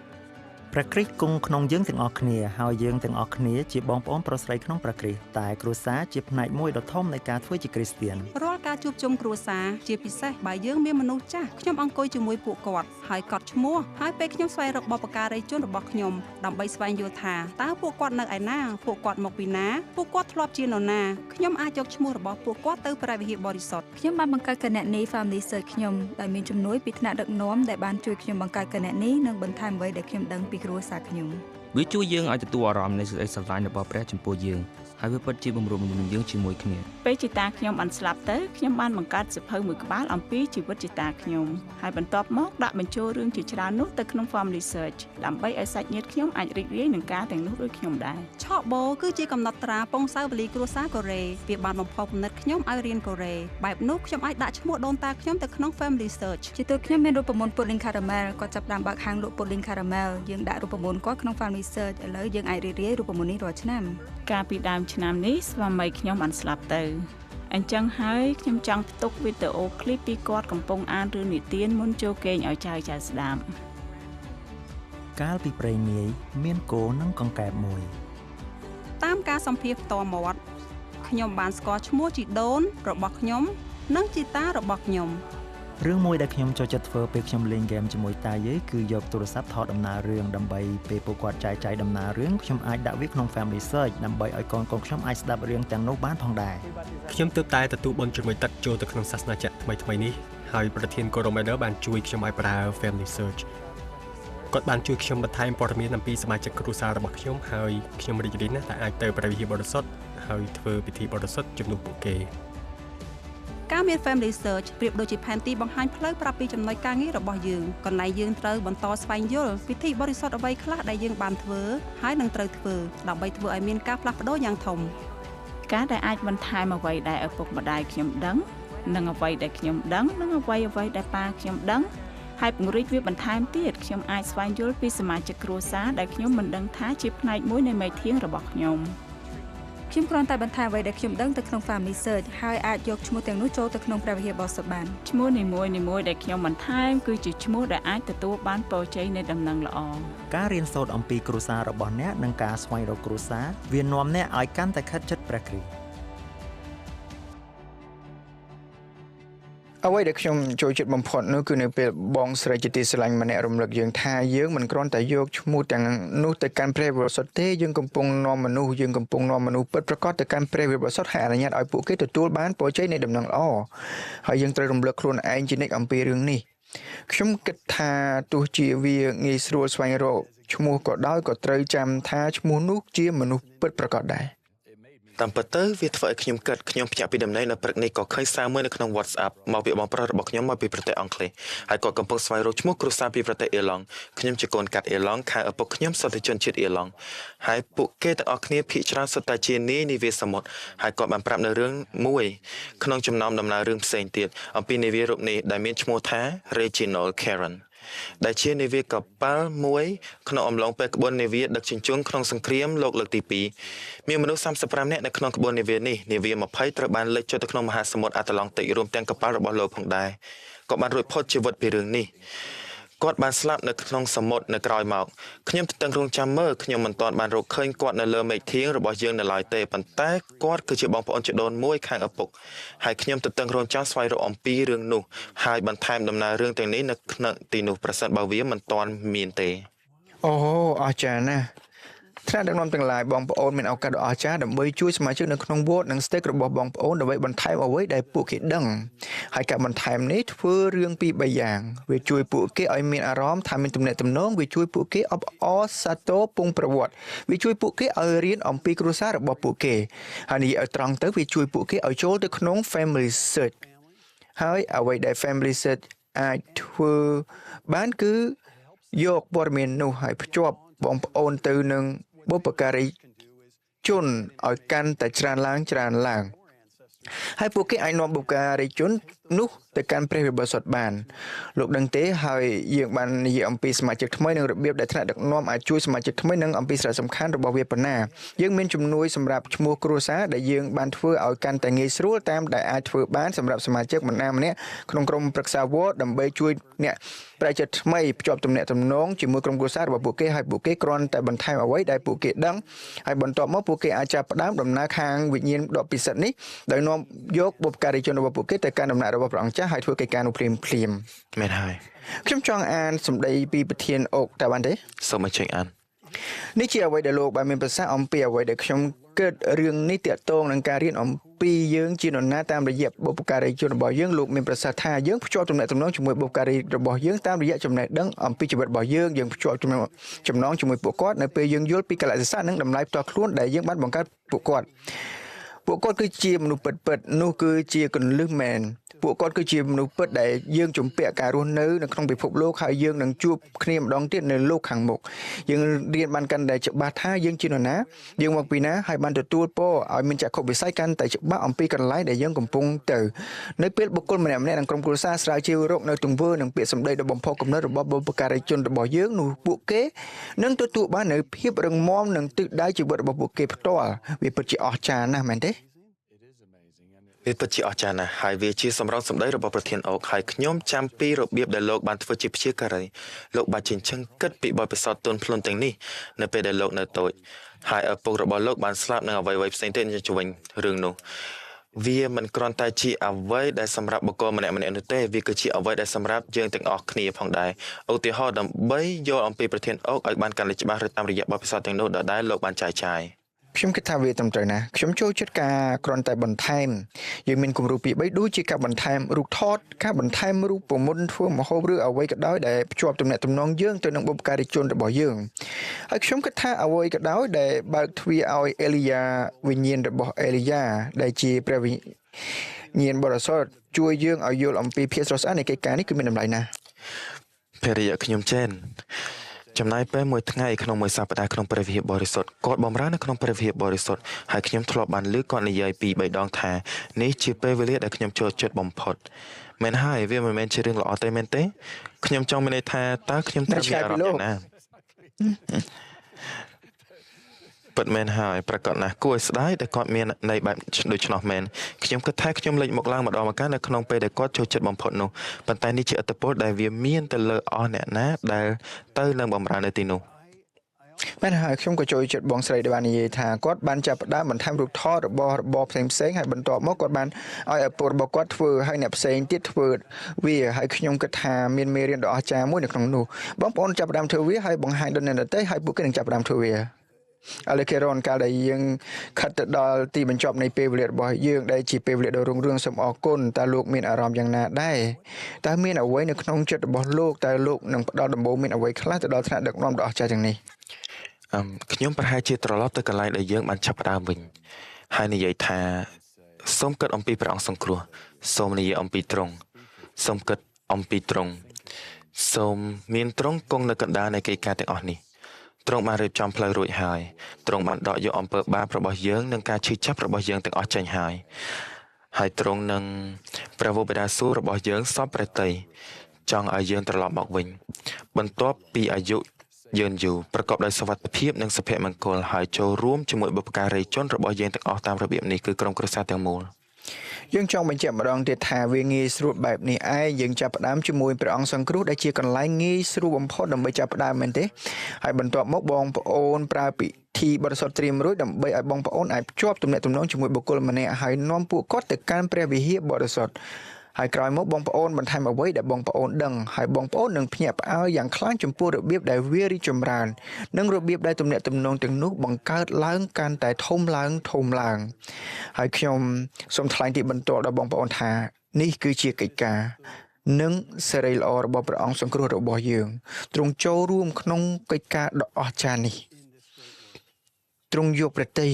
ព្រះគ្រីស្ទគង់ក្នុងយើងទាំងអស់គ្នាហើយយើងទាំងអស់គ្នាជាបងប្អូនប្រុសស្រីក្នុងព្រះគ្រីស្ទតែគ្រួសារជាផ្នែកមួយដ៏ធំនៃការធ្វើជាគ្រីស្ទានរាល់ការជួបជុំគ្រួសារជាពិសេសបើយើងមានមនុស្សចាស់ខ្ញុំអង្គុយជាមួយពួកគាត់ហើយកត់ឈ្មោះហើយពេលខ្ញុំស្វែងរកបុព្វការីជនរបស់ខ្ញុំដើម្បីស្វែងយល់ថាតើពួកគាត់នៅឯណាពួកគាត់មកពីណាពួកគាត់ធ្លាប់ជានរណាខ្ញុំអាចយកឈ្មោះរបស់ពួកគាត់ទៅព្រះវិហារបរិសុទ្ធខ្ញុំបានបង្កើតគណនី Family Search ខ្ញុំដោយមានជំនួយពីថ្នាក់ដឹកនាំដែលបានជួយខ្ញុំបង្កើតគណនីនិងបន្ថែមអ្វីដែលខ្ញុំដឹងពីគ្រួសារខ្ញុំវាជួយយើងឲ្យទទួលអារម្មណ៍នៃសេចក្តីស្រឡាញ់របស់ព្រះចំពោះយើងហើយវាពិតជាបំរុងយើងជាមួយគ្នាពេលជីតាខ្ញុំបានស្លាប់ទៅខ្ញុំបានបង្កើតសៀវភៅមួយក្បាលអំពីជីវិតជីតាខ្ញុំហើយបន្ទាប់មកដាក់បញ្ចូលរឿងជាច្រើននោះទៅក្នុង Family Search ដើម្បីឲ្យសាច់ញាតិខ្ញុំអាចរីករាយនឹងការទាំងនោះដូចខ្ញុំដែរឆក់បូគឺជាកំណត់ត្រាពងសាវលីគ្រួសារកូរ៉េវាបានបំផុសគំនិតខ្ញុំឲ្យរៀនកូរ៉េបែបនោះខ្ញុំអាចដាក់ឈ្មោះដូនតាខ្ញុំទៅក្នុង Family Search ជាទូខ្ញុំមានរូបមន្ត Pudding Caramel គាត់ចាប់ផ្ដើមបើកហាងលក់ Pudding Caramel យើងដាក់រូបមន្តគាត់ក្នុង Family Search ឥឡូវយើងអាចរីករាយរូបមន្តនេះរាល់ឆ្នាំកាលពីដើមឆ្នាំនេះស្វាមីខ្ញុំបានស្លាប់ទៅអញ្ចឹងហើយខ្ញុំចង់ផ្ទុកវីដេអូឃ្លីបពីគាត់កំពុងអានរឿងនិទានមុនចូលគេងឲ្យចៅចៅស្ដាប់កាលពីព្រេងនាយមានគោនិងកង្កែបមួយតាមការសម្ភាសផ្ទាល់មាត់ខ្ញុំបានស្គាល់ឈ្មោះជីដូនរបស់ខ្ញុំនិងជីតារបស់ខ្ញុំរឿងមួយដែលខ្ញុំចូលចិត្តធ្វើពេលខ្ញុំលេងហ្គេមជាមួយតាយាយគឺយកទូរស័ព្ទថតដំណើររឿងដើម្បីពេលពួកគាត់ចែកចាយដំណើររឿងខ្ញុំអាចដាក់វាក្នុង Family Search ដើម្បីឲ្យកូនៗខ្ញុំអាចស្ដាប់រឿងទាំងនោះបានផងដែរខ្ញុំទើបតែទទួលបុណ្យជាមួយទឹកចូលទៅក្នុងសាសនាចក្រថ្មីៗនេះហើយប្រធាន Corometer បានជួយខ្ញុំឲ្យប្រើ Family Search គាត់បានជួយខ្ញុំបន្ថែមព័ត៌មានអំពីសមាជិកគ្រួសាររបស់ខ្ញុំហើយខ្ញុំរីករាយណាស់ដែលអាចទៅព្រះវិហារបរិសុទ្ធហើយធ្វើពិធីបរិសុទ្ធជំនួសពួកគេការមាន Family Search ប្រៀបដូចជាផែនទីបង្ហាញផ្លូវប្រាប់ពីចំណុចការងាររបស់យើងកន្លែងយើងត្រូវបន្តស្វែងយល់ពិធីបរិសុទ្ធអ្វីខ្លះដែលយើងបានធ្វើហើយនឹងត្រូវធ្វើដើម្បីធ្វើឲ្យមានការផ្លាស់ប្ដូរយ៉ាងធំការដែលអាចបន្ថែមអ្វីដែលឪពុកម្ដាយខ្ញុំដឹងនិងអ្វីដែលខ្ញុំដឹងនិងអ្វីដែលប៉ាខ្ញុំដឹងហើយពង្រីកវាបន្ថែមទៀតខ្ញុំអាចស្វែងយល់ពីសមាជិកគ្រួសារដែលខ្ញុំមិនដឹងថាជាផ្នែកមួយនៃមេធាងរបស់ខ្ញុំខ្ញុំគ្រាន់តែបន្ថែមអ្វីដែលខ្ញុំដឹងទៅក្នុង Family Search ហើយអាចយកឈ្មោះទាំងនោះចូលទៅក្នុងព្រះវិហារបរិសុទ្ធបានឈ្មោះនីមួយៗដែលខ្ញុំបន្ថែមគឺជាឈ្មោះដែលអាចទទួលបានពរជ័យនៃដំណឹងល្អការរៀនសូត្រអំពីគ្រួសាររបស់អ្នកនិងការស្វែងរកគ្រួសារវានាំអ្នកឲ្យកាន់តែខិតជិតព្រះគ្រីស្ទអ្វីដែលខ្ញុំចូលចិត្តបំផុតនោះគឺនៅពេលបងស្រីជាទីស្រឡាញ់ម្នាក់រំលឹកយើងថាយើងមិនគ្រាន់តែយកឈ្មោះទាំងនោះទៅកាន់ព្រះបរិសុទ្ធទេយើងកំពុងនាំមនុស្សពិតប្រាកដទៅកាន់ព្រះបរិសុទ្ធហើយអនុញ្ញាតឲ្យពួកគេទទួលបានពរជ័យនៃដំណឹងល្អហើយយើងត្រូវរំលឹកខ្លួនឯងជានិច្ចអំពីរឿងនេះខ្ញុំគិតថាទោះជាវាងាយស្រួលស្វែងរកឈ្មោះក៏ដោយក៏ត្រូវចាំថាឈ្មោះនោះជាមនុស្សពិតប្រាកដដែរតាមពិតទៅវាធ្វើឲ្យខ្ញុំគិតខ្ញុំភ្ញាក់ពីដំណេកនៅព្រឹកនេះក៏ឃើញសារមួយនៅក្នុង WhatsApp មកពីបងប្រុសរបស់ខ្ញុំមកពីប្រទេសអង់គ្លេសហើយគាត់កំពុងស្វែងរកឈ្មោះគ្រួសារពីប្រទេសអ៊ីឡង់ខ្ញុំជាកូនកាត់អ៊ីឡង់ខាងឪពុកខ្ញុំសុទ្ធតែជនជាតិអ៊ីឡង់ហើយពួកគេទាំងអស់គ្នាភាគច្រើនសុទ្ធតែជានាយនាវាសមុទ្រហើយគាត់បានប្រាប់នៅរឿងមួយក្នុងចំណោមដំណើររឿងផ្សេងទៀតអំពីនាវារូបនេះដែលមានឈ្មោះថា Reginald Karen ដែលជានាវាកប៉ាល់មួយក្នុងអំឡុងពេលក្បួននាវាដឹកជញ្ជូនក្នុងសង្គ្រាមលោកលើកទី2មានមនុស្ស35នាក់នៅក្នុងក្បួននាវានេះនាវា20ត្រូវបានលិចចូលទៅក្នុងមហាសមុទ្រអាត្លង់តិករួមទាំងកប៉ាល់របស់លោកផងដែរក៏បានរួចផុតជីវិតពីរឿងនេះគាត់បានស្លាប់នៅក្នុងសមុទ្រនៅក្រោយមកខ្ញុំទន្ទឹងរង់ចាំមើលខ្ញុំមិនទាន់បានរកឃើញគាត់នៅលើមេឃធាងរបស់យើងនៅឡើយទេប៉ុន្តែគាត់គឺជាបងប្អូនជីដូនមួយខាងឪពុកហើយខ្ញុំទន្ទឹងរង់ចាំស្វែងរកអំពីរឿងនោះហើយបន្ថែមដំណើររឿងទាំងនេះនៅក្នុងទីនោះប្រសិនបើវាមិនទាន់មានទេអូអស្ចារ្យណាស់ថ្នាក់ដឹកនាំទាំងឡាយបងប្អូនមានឱកាសដ៏អស្ចារ្យដើម្បីជួយសមាជិកនៅក្នុង Ward និង Stake របស់បងប្អូនដើម្បីបន្ថែមអ្វីដែលពួកគេដឹងហើយការបន្ថែមនេះធ្វើរឿងពីរបីយ៉ាងវាជួយពួកគេឲ្យមានអារម្មណ៍ថាមានទំនាក់ទំនងវាជួយពួកគេអបអរសាទរពងប្រវត្តិវាជួយពួកគេឲ្យរៀនអំពីគ្រួសាររបស់ពួកគេហើយនិយាយឲ្យត្រង់ទៅវាជួយពួកគេឲ្យចូលទៅក្នុង Family Search ហើយអ្វីដែល Family Search អាចធ្វើបានគឺយកព័ត៌មាននោះឲ្យភ្ជាប់បងប្អូនទៅនឹងបុព្វការីជនឲ្យកាន់តែច្រើនឡើងច្រើនឡើងហើយពួកគេអាចនាំបុព្វការីជន នោះទៅកាន់ព្រះវិហារបរិសុទ្ធបានលោកដឹងទេហើយយើងបាននិយាយអំពីសមាជិកថ្មីនិងរបៀបដែលថ្នាក់ដឹកនាំអាចជួយសមាជិកថ្មីនិងអំពីសារៈសំខាន់របស់វាប៉ុណ្ណាយើងមានជំនួយសម្រាប់ឈ្មោះគ្រួសារដែលយើងបានធ្វើឲ្យកាន់តែងាយស្រួលតាមដែលអាចធ្វើបានសម្រាប់សមាជិកម្នាក់ម្នាក់ក្នុងក្រុមប្រឹក្សាវត្តដើម្បីជួយអ្នកប្រែចិត្តថ្មីភ្ជាប់ទំនាក់ទំនងជាមួយក្រុមគ្រួសាររបស់ពួកគេហើយពួកគេគ្រាន់តែបន្ថែមអ្វីដែលពួកគេដឹងហើយបន្ទាប់មកពួកគេអាចចាប់ផ្ដើមដំណើរខាងវិញ្ញាណដ៏ពិសិដ្ឋនេះដោយនាំយកបុព្វការីជនរបស់ពួកគេទៅកាន់ដំណាក់របស់ព្រះអង្គចាស់ហើយធ្វើកិច្ចការនោះភ្លាមភ្លាម មែនហើយ ខ្ញុំចង់អានសម្ដីពីប្រធានអុកតើបានទេ សូមអញ្ជើញអាន នេះជាអ្វីដែលលោកបានមានប្រសាសន៍អំពីអ្វីដែលខ្ញុំគិតរឿងនេះទាក់ទងនឹងការរៀនអំពីយើងជានរណាតាមរយៈបុព្វការីជនរបស់យើងលោកមានប្រសាសន៍ថាយើងភ្ជាប់ទំនាក់ទំនងជាមួយបុព្វការីរបស់យើងតាមរយៈចំណេះដឹងអំពីជីវិតរបស់យើងយើងភ្ជាប់ចំណងជាមួយពួកគាត់នៅពេលយើងយល់ពីកលៈទេសៈនិងតម្លៃផ្ទាល់ខ្លួនដែលយើងបានបង្កើតពួកគាត់ពួកគាត់គឺជាមនុស្សពិតៗនោះគឺជាគន្លឹះមែនពួកគាត់គឺជាមនុស្សពិតដែលយើងជំពាក់ការរស់នៅនៅក្នុងពិភពលោកហើយយើងនឹងជួបគ្នាម្ដងទៀតនៅលោកខាងមុខយើងរៀនបានកាន់តែច្បាស់ថាយើងជានរណាយើងមកពីណាហើយបានទទួលពរឲ្យមានចក្ខុវិស័យកាន់តែច្បាស់អំពីកន្លែងដែលយើងកំពុងទៅនៅពេលបុគ្គលម្នាក់ៗនិងក្រុមគ្រួសារស្រាវជ្រាវរកនៅទង្វើនិងពាក្យសម្ដីដ៏បំផុសគំនិតរបស់បុព្វការីជនរបស់យើងនោះពួកគេនឹងទទួលបាននូវភាពរឹងមាំនិងទិសដៅជីវិតរបស់ពួកគេផ្ទាល់វាពិតជាអស្ចារ្យណាស់មែនទេ វាពិតជាអស្ចារ្យណាស់ហើយវាជាសម្រងសម្ដីរបស់ប្រធានអុកហើយខ្ញុំចាំពីរបៀបដែលលោកបានធ្វើជាព្យាការីលោកបានចិញ្ចឹមគិតពីបទពិសោធន៍ទន់ភ្លន់ទាំងនេះនៅពេលដែលលោកនៅតូចហើយឪពុករបស់លោកបានស្លាប់និងអ្វីៗផ្សេងទៀតជុំវិញរឿងនោះវាមិនគ្រាន់តែជាអ្វីដែលសម្រាប់បុគ្គលម្នាក់ៗនោះទេវាគឺជាអ្វីដែលសម្រាប់យើងទាំងអស់គ្នាផងដែរឧទាហរណ៍ដើម្បីយល់អំពីប្រធានអុកឲ្យបានកាន់តែច្បាស់ឬតាមរយៈបទពិសោធន៍ទាំងនោះដដែលលោកបានចែកចាយ ខ្ញុំគិតថាវាត្រឹមត្រូវណាស់ខ្ញុំចូលចិត្តការគ្រាន់តែបន្ថែមយើងមានគំរូពី3ដូចជាការបន្ថែមរូបថតការបន្ថែមរូបមន្តធ្វើម្ហូបឬអ្វីក៏ដោយដែលភ្ជាប់ទំនាក់ទំនងយើងទៅនឹងបុព្វការីជនរបស់យើងហើយខ្ញុំគិតថាអ្វីក៏ដោយដែលបើកទ្វារឲ្យអេលីយ៉ាវិញ្ញាណរបស់អេលីយ៉ាដែលជាព្រះវិញ្ញាណបរិសុទ្ធជួយយើងឲ្យយល់អំពីភាពស្រស់ស្អាតនៃកិច្ចការនេះគឺមានតម្លៃណាស់ ភរិយាខ្ញុំចេនចំណាយពេលមួយថ្ងៃក្នុងមួយសប្តាហ៍ក្នុងព្រះវិហារបរិសុទ្ធគាត់បម្រើនៅក្នុងព្រះវិហារបរិសុទ្ធហើយខ្ញុំធ្លាប់បានឮគាត់និយាយពី3ដងថានេះជាពេលវេលាដែលខ្ញុំចូលចិត្តបំផុតមែនហើយវាមិនមែនជារឿងល្អទេមែនទេខ្ញុំចង់មានន័យថាតើខ្ញុំត្រូវមានអារម្មណ៍យ៉ាងណាពិតមែនហើយប្រកាសណាស់គួរឲ្យស្ដាយដែលគាត់មានន័យបែបដូច្នោះមែនខ្ញុំគិតថាខ្ញុំលេចមកឡើងម្ដងម្កាលនៅក្នុងពេលដែលគាត់ចូលចិត្តបំផុតនោះប៉ុន្តែនេះជាឥទ្ធិពលដែលវាមានទៅលើអស់អ្នកណាដែលទៅនឹងបម្រើនៅទីនោះ មែនហើយខ្ញុំក៏ចូលចិត្តបងស្រីដែលបាននិយាយថាគាត់បានចាប់ផ្ដើមបន្ថែមរូបថតរបស់របរផ្សេងផ្សេងហើយបន្ទាប់មកគាត់បានឲ្យឪពុករបស់គាត់ធ្វើហើយអ្នកផ្សេងទៀតធ្វើវាហើយខ្ញុំគិតថាមានមេរៀនដ៏អស្ចារ្យមួយនៅក្នុងនោះបងប្អូនចាប់ផ្ដើមធ្វើវាហើយបង្ហាញដល់អ្នកដទៃហើយពួកគេនឹងចាប់ផ្ដើមធ្វើវាអលេខេរ៉ុនកាលដែលយើងខិតទៅដល់ទីបញ្ចប់នៃពេលវេលារបស់យើងដែលជាពេលវេលាដ៏រុងរឿងសូមអរគុណតើលោកមានអារម្មណ៍យ៉ាងណាដែរតើមានអ្វីនៅក្នុងចិត្តរបស់លោកតើលោកនឹងផ្ដល់ដំបូន្មានអ្វីខ្លះទៅដល់ថ្នាក់ដឹកនាំដ៏អស្ចារ្យទាំងនេះ ខ្ញុំប្រហែលជាត្រឡប់ទៅកន្លែងដែលយើងបានចាប់ផ្ដើមវិញហើយនិយាយថាសូមគិតអំពីព្រះអង្គសង្គ្រោះសូមនិយាយអំពីទ្រង់សូមគិតអំពីទ្រង់សូមមានទ្រង់គង់នៅកណ្ដាលនៃកិច្ចការទាំងអស់នេះទ្រង់បានរៀបចំផ្លូវរួចហើយទ្រង់បានដកយកអំពើបាបរបស់យើងនិងការឈឺចាប់របស់យើងទាំងអស់ចេញហើយហើយទ្រង់នឹងព្រះវរបិតាសួគ៌របស់យើងសពព្រះទ័យចង់ឲ្យយើងត្រឡប់មកវិញបន្ទាប់ពីអាយុយឺនយូរប្រកបដោយសុវត្ថិភាពនិងសុភមង្គលហើយចូលរួមជាមួយបុព្វការីជនរបស់យើងទាំងអស់តាមរបៀបនេះគឺក្រុមគ្រួសារទាំងមូល យើងចង់បញ្ជាក់ម្ដងទៀតថាវាងាយស្រួលបែបនេះឯងយើងចាប់ផ្ដើមជាមួយព្រះអង្គសង្គ្រោះដែលជាកន្លែងងាយស្រួលបំផុតដើម្បីចាប់ផ្ដើមមែនទេហើយបន្ទាប់មកបងប្អូនប្រើពិធីបរិសុទ្ធត្រៀមរួចដើម្បីឲ្យបងប្អូនអាចភ្ជាប់ទំនាក់ទំនងជាមួយបុគ្គលម្នាក់ហើយនាំពួកគាត់ទៅកាន់ព្រះវិហារបរិសុទ្ធហើយក្រោយមកបងប្អូនបន្ថែមអ្វីដែលបងប្អូនដឹងហើយបងប្អូននឹងភ្ញាក់ផ្អើលយ៉ាងខ្លាំងចំពោះរបៀបដែលវារីកចម្រើននិងរបៀបដែលទំនាក់ទំនងទាំងនោះបង្កើតឡើងកាន់តែធំឡើងធំឡើងហើយខ្ញុំសូមថ្លែងទីបន្ទាល់ដល់បងប្អូនថានេះគឺជាកិច្ចការនិងសិរីល្អរបស់ព្រះអង្គសង្គ្រោះរបស់យើងទ្រង់ចូលរួមក្នុងកិច្ចការដ៏អស្ចារ្យនេះទ្រង់យកព្រះទ័យ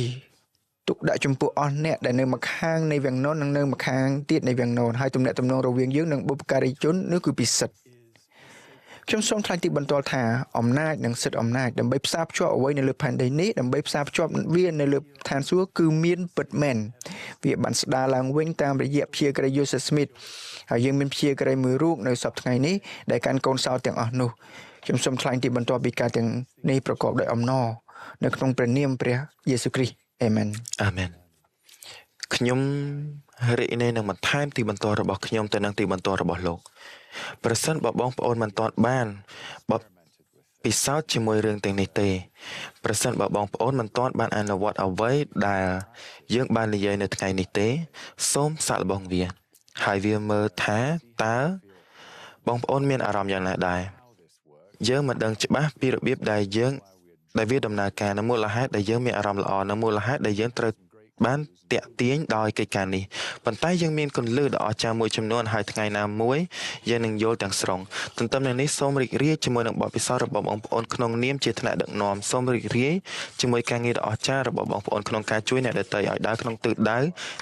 ទុកដាក់ចំពោះអស់អ្នកដែលនៅម្ខាងនៃវាំងនននិងនៅម្ខាងទៀតនៃវាំងននហើយទំនាក់ទំនងរវាងយើងនិងបុព្វការីជននោះគឺពិសិដ្ឋ ខ្ញុំសូមថ្លែងទីបន្ទាល់ថាអំណាចនិងសិទ្ធិអំណាចដើម្បីផ្សារភ្ជាប់អ្វីនៅលើផែនដីនេះដើម្បីផ្សារភ្ជាប់វានៅលើឋានសួគ៌គឺមានពិតមែនវាបានស្ដារឡើងវិញតាមរយៈព្យាការី Joseph Smith ហើយយើងមានព្យាការីមួយរូបនៅសប្តាហ៍ថ្ងៃនេះដែលកាន់កូនសោទាំងអស់នោះខ្ញុំសូមថ្លែងទីបន្ទាល់ពីការទាំងនេះប្រកបដោយអំណរនៅក្នុងព្រះនាមព្រះយេស៊ូវគ្រីស្ទអាមែន អាមែនខ្ញុំរីករាយនឹងបន្ថែមទីបន្ទាល់របស់ខ្ញុំទៅនឹងទីបន្ទាល់របស់លោកប្រសិនបើបងប្អូនមិនទាន់បានបទពិសោធន៍ជាមួយរឿងទាំងនេះទេប្រសិនបើបងប្អូនមិនទាន់បានអនុវត្តអ្វីដែលយើងបាននិយាយនៅថ្ងៃនេះទេសូមសាកល្បងវាហើយវាមើលថាតើបងប្អូនមានអារម្មណ៍យ៉ាងណាដែរយើងមិនដឹងច្បាស់ពីរបៀបដែលយើងដែលវាដំណើរការនៅមូលហេតុដែលយើងមានអារម្មណ៍ល្អនៅមូលហេតុដែលយើងត្រូវបានតាក់ទាញដោយកិច្ចការនេះប៉ុន្តែយើងមានគន្លឹះដ៏អស្ចារ្យមួយចំនួនហើយថ្ងៃណាមួយយើងនឹងយល់ទាំងស្រុងទន្ទឹមនឹងនេះសូមរីករាយជាមួយនឹងបទពិសោធន៍របស់បងប្អូនក្នុងនាមជាថ្នាក់ដឹកនាំសូមរីករាយជាមួយការងារដ៏អស្ចារ្យរបស់បងប្អូនក្នុងការជួយអ្នកដទៃឲ្យដើរក្នុងទិសដៅ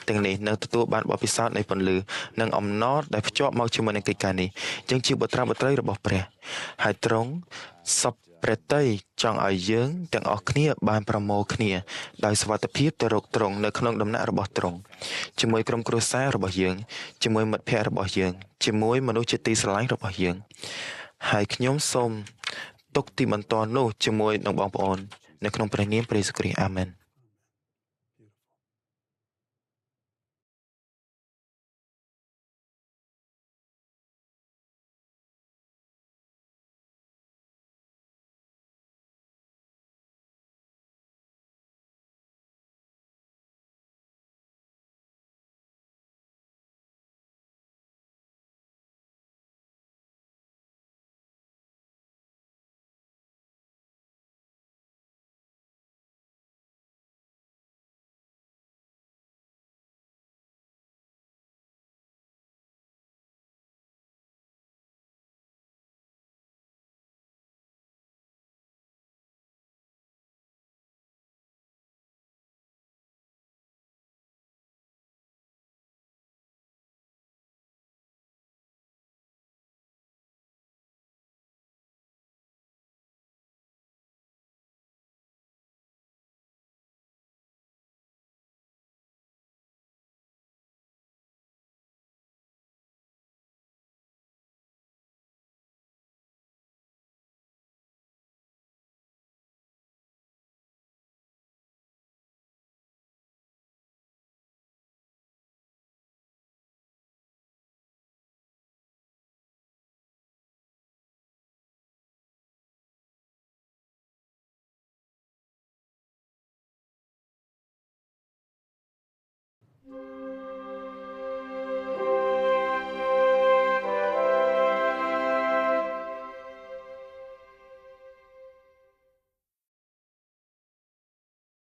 ទាំងនេះនិងទទួលបានបទពិសោធន៍នៃពន្លឺនិងអំណរដែលភ្ជាប់មកជាមួយនឹងកិច្ចការនេះយើងជាបុត្រាបុត្រីរបស់ព្រះហើយទ្រង់សពព្រះតីចង់ឲ្យយើងទាំងអស់គ្នាបានប្រមូលគ្នាដោយសុវត្ថិភាពទៅរកទ្រង់នៅក្នុងដំណាក់របស់ទ្រង់ជាមួយក្រុមគ្រួសាររបស់យើងជាមួយមិត្តភ័ក្តិរបស់យើងជាមួយមនុស្សជាទីស្រឡាញ់របស់យើងហើយខ្ញុំសូមទុកទីបន្ទាល់នោះជាមួយនឹងបងប្អូននៅក្នុងព្រះនាមព្រះយេស៊ូវគ្រីស្ទអាមែន។